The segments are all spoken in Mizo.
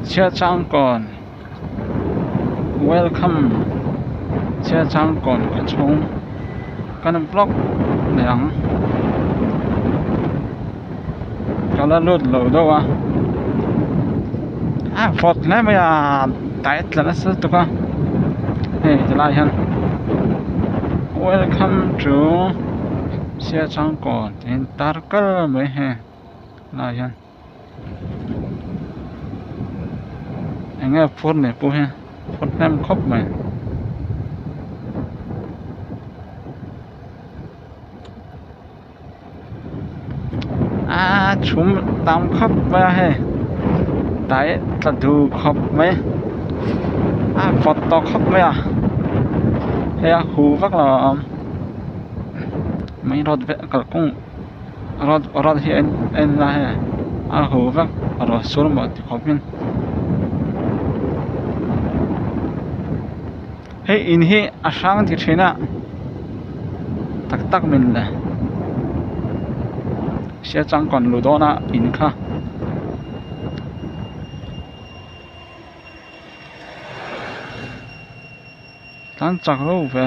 Chhiahchangkawn welcome Chhiahchangkawn khaw chhung kan vlog leh ang ka la lut lo deuh a a vawt hle mai a dai tla nasa lutuk a hei tilai hian welcome to Chhiahchangkawn tih in tar kal mai hei lai hian. Eng nge phur nei pawh hi phur hnem khawp mai. Aaa chhum tam khawp mai a hei dai tla duh khawp mai a vawt tawh khawp mai a hei a huh vak lo a awm main road vel kalkawng. Rod rod hi a en a hei a huh vek ruah sur maw ti khawp in hei in hi a hrang ti thin a tak tak min le sia changkawn luh dawn a in kha. Tlan chak reuh ve.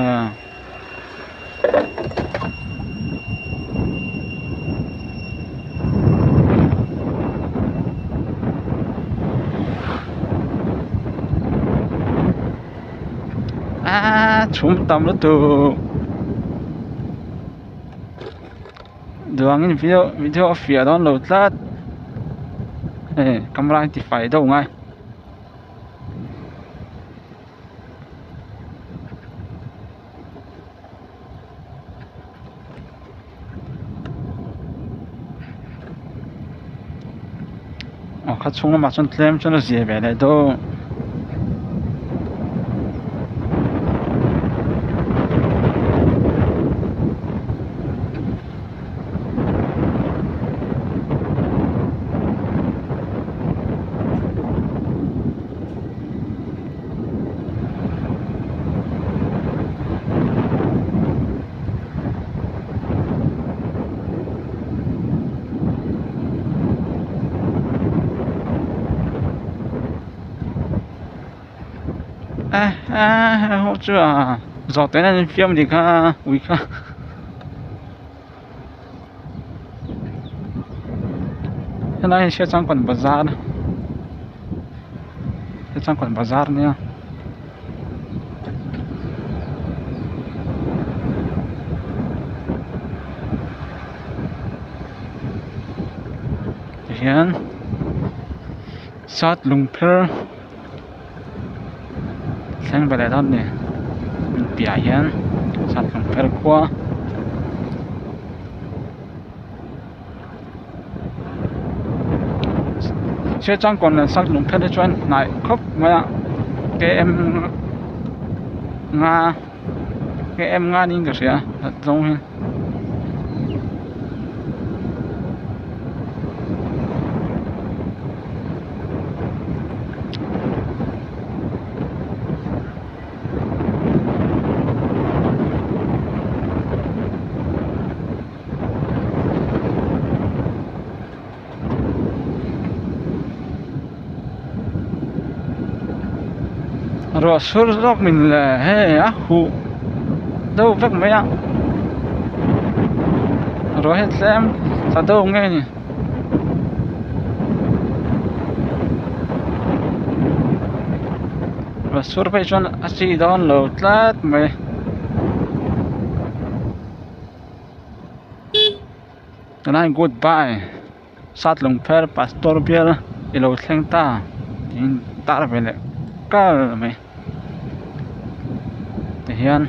Aaa chhum tam lutuk duangin video video a fiah dawn lo tlat hei camera hi tifai deuh ngai. Aw kha chhung lamah chuan tlem chuan a zia ve leh deuh. A a ho chu a zawh te hian an infiam a nih kha ui kha. Helai hi Siachangkawn bazar Siachangkawn bazar ania tihian sat lungpher thleng ve leh dawn a ni piahah hian sat lungpher khua. Siachangkawn leh sat lungpher te chuan hnaih khawp mai a km nga km nga niin ka hria a zawng hi. Ruah sur zawk min le hei a huh deuh vek mai a ruah hi tlem tla deuh nge ni. Ruah sur phei chuan a chi dawn lo tlat mai. Tunah hian goodbye sat lungpher pastor bial i lo thleng ta tiin tar ve leh kar mai tihian.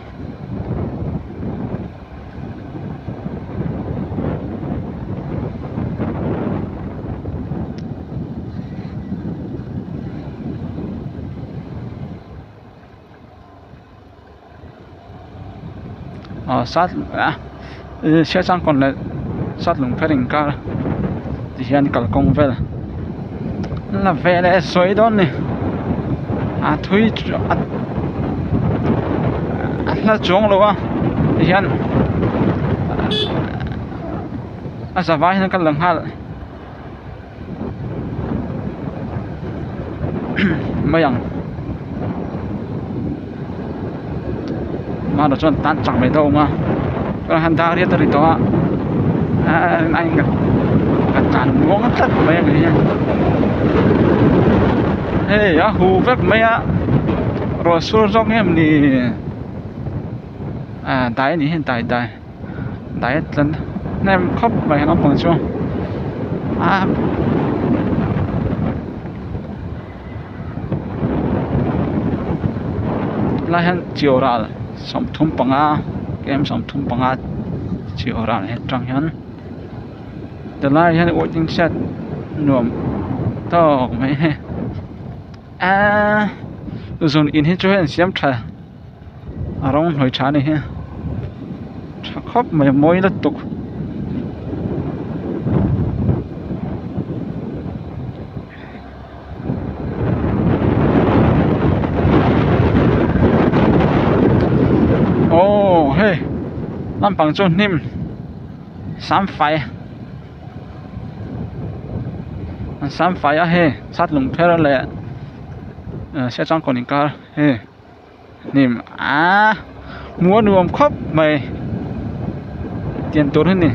Aw sat ah Siachangkawn leh sat lungpher inkar ti hian kalkawng vel la ve leh sawi dawn ni a thui a hla chuang lo a ti hian a zavai hian ka la nghal. mai ang mahni chuan tan chak mai dawn a chuan han dar riat a ri tawh a a in ka tlan muang tlat mai a ni hei a hu vek mai a ruah sur zawk nge maw ni ah dai a nih hi dai dai dai a tla hnem khawp mai naupang chu a helai hian chiu ral 35 km 35 chiu ral atang hian tilai hian waiting shed nuam tawk mai hi eee zun in hi chu hei an siam tha. A rawng hnuai tha a ni hi tha khawp mai a mawi lutuk. Aww hei lampang chu hnim samfai an samfai a hei chhuat lung pher leh siachang kawn inkar hei. Hnim aaa hmuh a nuam khawp mai tiang tur hi ni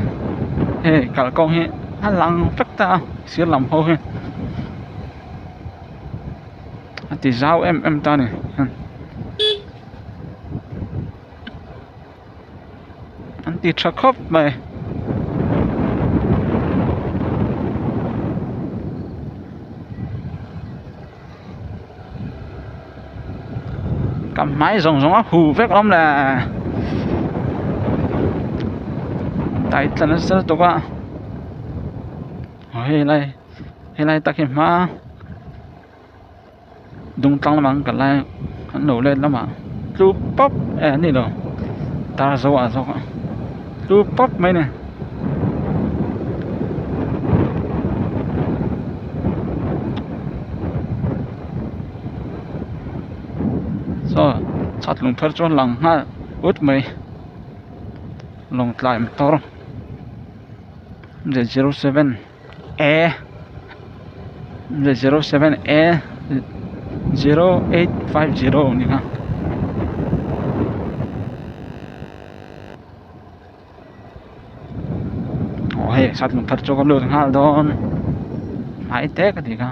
hei kalkawng hi a lang vek ta a sir lam ho hi a ti zau em em ta a ni an ti tha khawp mai. Ka hmai zawng zawng a huh vek awm le dai tla nasa lutuk a aw helai helai tak hi hma dung tlang lamah an kal lai an lo let lamah tlu pawp e an ni lo tar zo ah zawk a tlu pawp mai a ni. Saw chhuat lung thar chu a lang nghal ut mai lawngtlai motor 07 a 07 a 0850 a ni kha. Aw hei sat lung thar chu ka lut nghal dawn hnai tek a tih kha.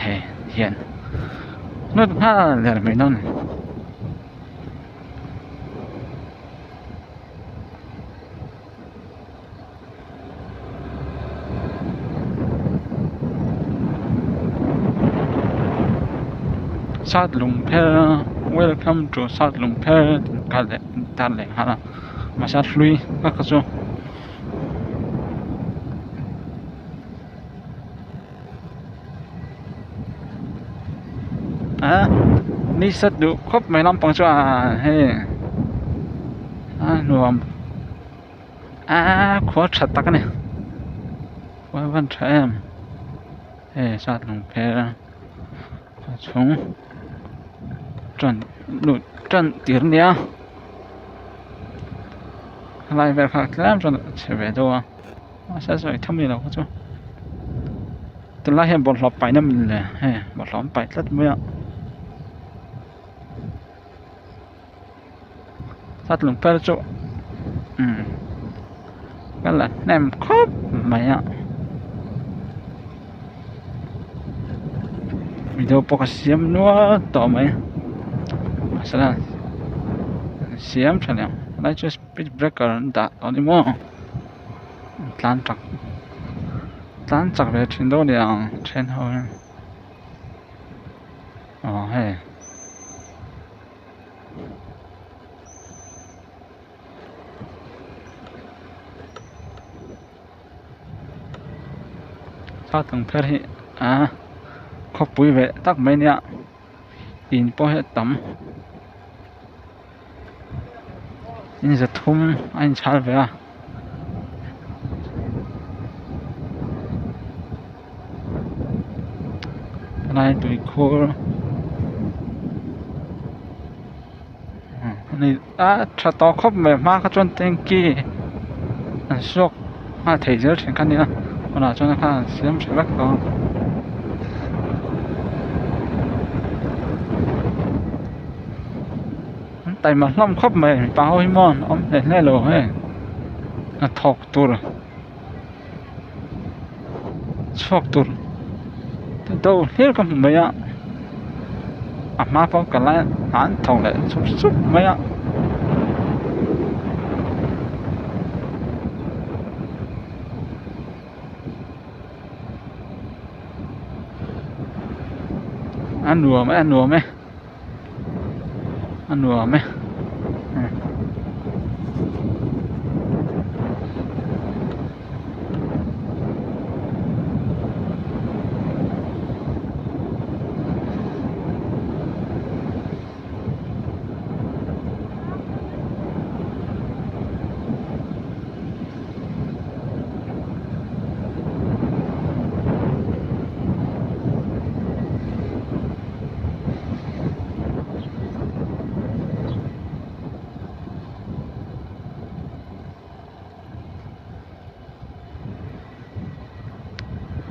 Hei hian lut nghal der mai dawn a ni. Sat lung phel welcome to sat lung phel tih kha leh tar leh nghal a mahse hlui vak kha chu. A ni sat duh khawp mai lampang chu a hei a nuam a khua tha tak a ni khua a van tha em hei sat lung phel a chhung tan lut tan tir a nia helai vel kha tlem chuan a chhe ve deuh a. Mahse sawi tham ni lo kha chu tunlai hian bawlhhlawh paihna min le hei bawlhhlawh an paih tlat mai a sat lung per chu umm ka la hnem khawp mai a video pawh ka siam nual tawh mai mahse siam tha leh ang helai chu speed breaker an dah tawh a ni maw. Tlan chak tlan chak ve thin dawn a ni ang then ho hian aw hei tlang pher hi a khawpui ve tak mai a nia in pawh hi a tam. In zathum a inchhal ve a Helai tuikhur a tha tawh khawp mai hma kha chuan tanky an suak nghal thei zel thin kha nia tunah chuan khan an siam tha vek tawh a. An taima hlawm khawp mai mipa ho hi maw an awm hle hle lo hei hnathawk tur chhuak tur do hlir ka hmu mai a a hma pawh ka lai an thawk leh sup sup mai a. A nuam e a nuam e. A nuam e.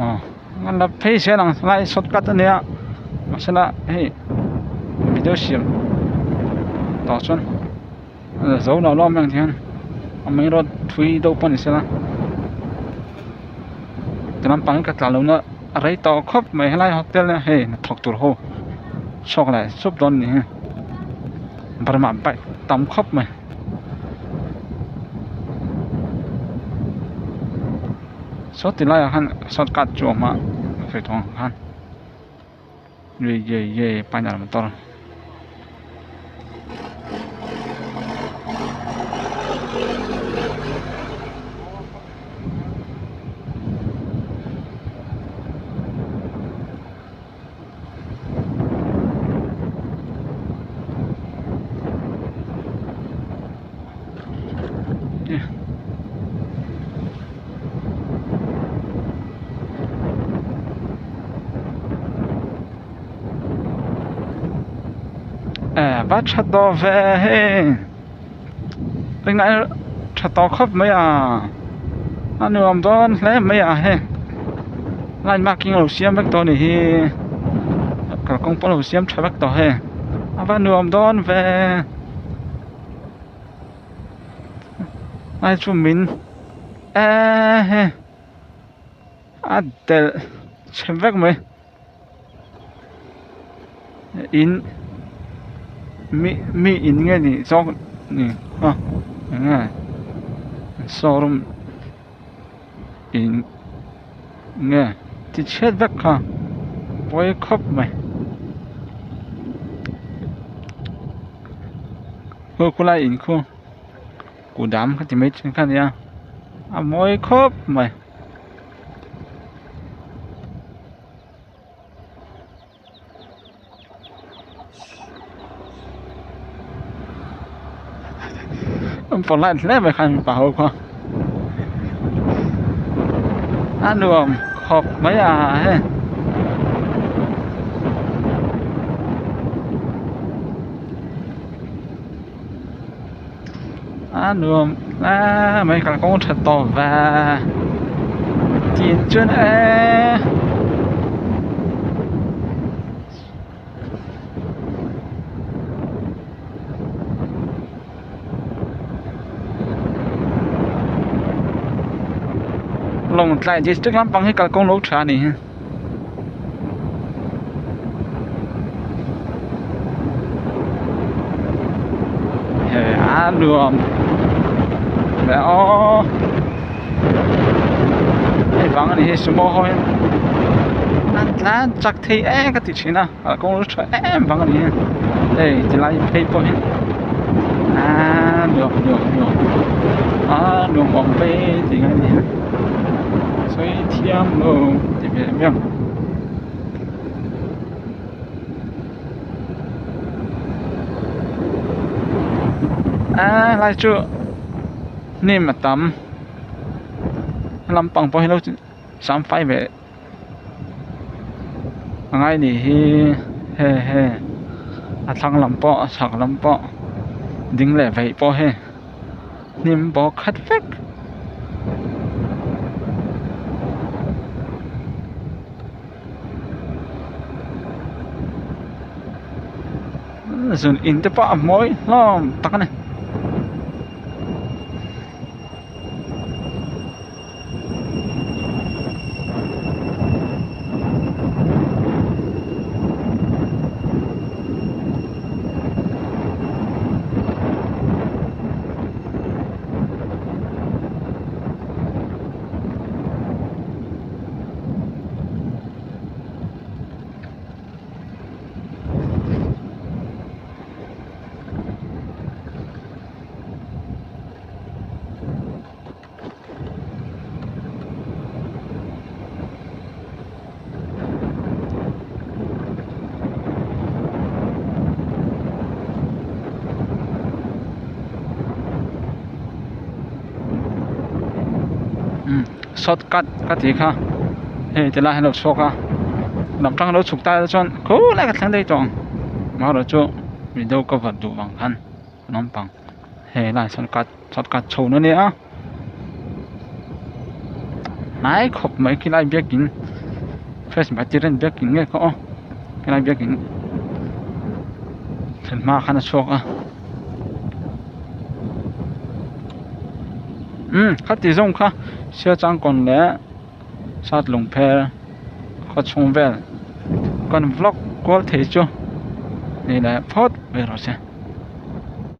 Aw la phei zel ang helai shortcut ania mahsela hei video siam tawh chuan zo lo lawm ang hian a main road thui deuh pawh ni sela ti lampang hi ka tla lohna a rei tawh khawp mai helai hotel a hei hnathawk tur ho chhuak leh sup dawn a ni hi Burma bike tam khawp mai. Saw ti laiah khan shortcut chu a awm a ka sawi tawh ang khan ye ye ye pioneer motor. Va tha tawh ve hei engah tha tawh khawp mai a a nuam dawn hle mai a hei line marking a lo siam vek tawh a nih hi kalkawng pawh a lo siam tha vek tawh hei a va nuam dawn ve ai chu min eee hei a delh chhe vek mai. In mi mi in nge ni zawk ni a eng nge showroom in nge ti chhiat vek kha pawi khawp mai khu khulai in khu kudam kha ti mai thin kha nia a mawi khawp mai. An polite hle mai khan mipa ho kha a nuam khawp mai a hei. A nuam a mai kalkawng tha tawp va tin chuan eee Lawngtlai district lampang hi kalkawng lo tha a ni hi. Hei a nuam leh aw hei vang a ni hi sumo ho hian an tlan chak thei em ka ti thin a kalkawng lo tha em vang a ni hi hei tilai phei pawh hi aaa nuam nuam nuam a nuam awm ve tih ngai a ni a sawi thiam lo ti ve miau. Aaa helai chu hnim a tam he lampang pawh hi lo sam fai ve. A ngai nih hi he he a thlang lam pawh a chhak lam pawh ding leh veih pawh hei hnim bawk khat vek. Zun in te pawh a mawi hlawm tak a ni. Shortcut ka tih kha hei ti lai hi a lo chhuak a lam tang a lo chhuk ta chuan khulai ka thleng daih tawh ang amaherawhchu video cover duh vang khan naupang hei lai shortcut shortcut chho na nia hnai khawp mai khilai biakin presbyterian biakin nge kha aw khilai biakin thlen hma khan a chhuak a umm khati zawng kha sialchangkawn leh sat lungpher khaw chhung vel kan vlog kual thei chu ni leh phawt mai rawh se.